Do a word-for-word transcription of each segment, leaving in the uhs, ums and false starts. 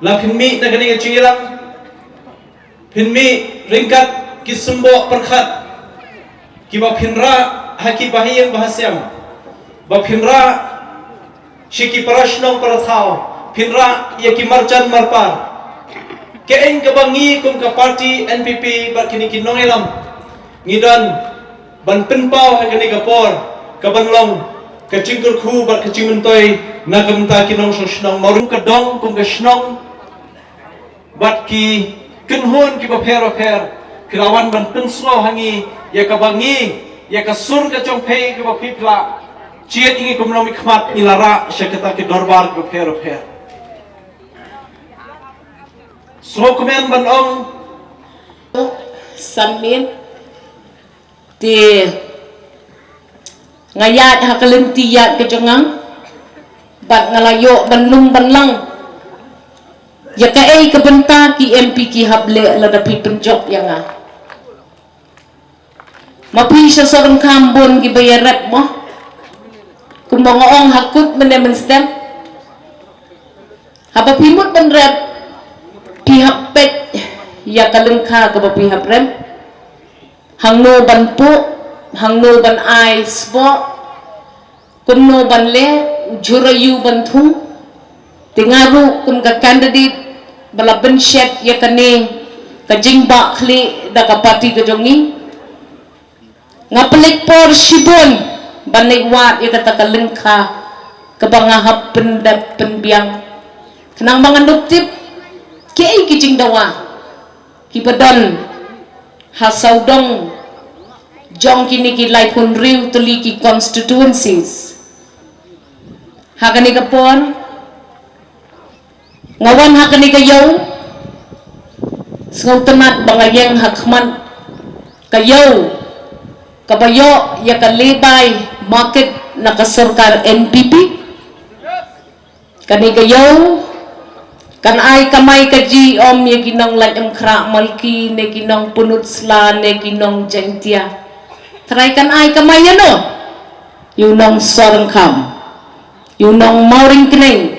La phin mih na kane ka jingïalang, phin mih ryngkat ki symboh pyrkhat kiba phin rah ha ki bahaïing bahasiang, ba phin rah sha ki parashnong parathaw, phin rah ïa ki marjan marpar. Kaei kaba ngi kum ka party N P P bad kine ki nongïalam ngi don ban pynpaw ha kane ka por, kaban long ka jingkyrkhu bad ka jingmyntoi na ka bynta ki nongshong shnong, mawrung ka dong kum ka shnong bad ki kynhun kiba pher bapher, ki la wan ban pynsngew ha ngi ïa kaba ngi, ïa ka sur ka jong phi kaba phi phla jied ïa ngi kum nongmihkhmat, ngi la rah sha kata ki dorbar kiba pher bapher. Sngewkmen ban ong, Summit. Te nga ïaid ha ka lynti ïaid ka jong nga, bad nga la ïoh ban lum ban lang ïa kaei ka bynta ki M P ki hap leh lada phi pynjop ïa nga. Ma phi sha Sohryngkham bun kiba ïarep mo, kumba nga ong ha kut mynne mynstep. Haba phi mut ban rep, phi hap peit ïa ka lyngkha kaba phi hap rep. Hangno ban puh, hangno ban ai sboh, kumno ban leh, u jhur aïu ban thung. Te nga ruh kum ka candidate ba la bynshet ïa kane ka jingbah khlieh da ka party ka jong ngi, nga pynleit por shibun ban leit wad ïa kata ka lyngkha kaba nga hap pyndep pynbiang, khnang ba ngan dup tip kiei ki jingdawa kiba don ha sawdong jong kine ki laiphew hynriew tylli ki constituencies. Ha kane ka por nga wan ha kane ka ïew, sngewtynnat ba nga ïeng ha khmat ka ïew kaba ïoh ïa ka labour market na ka sorkar N P P. Kane ka ïew kan ai kamai kajih ym ïa ki nonglait ym khrah malki, ne ki nongpynlut sla, ne ki nong Jaintia. Trai kan ai kamai ïano? Ïa u nong Sohryngkham, ïa u nong Mawryngkneng.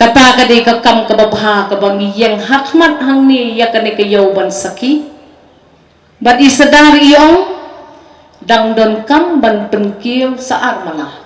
Kata ka dei ka kam kaba bha kaba ngi ïeng ha khmat hangne ïa kane ka ïew ban sakhi. Bad i Sardar i ong, dang donkam ban pynkiew sa ar mala.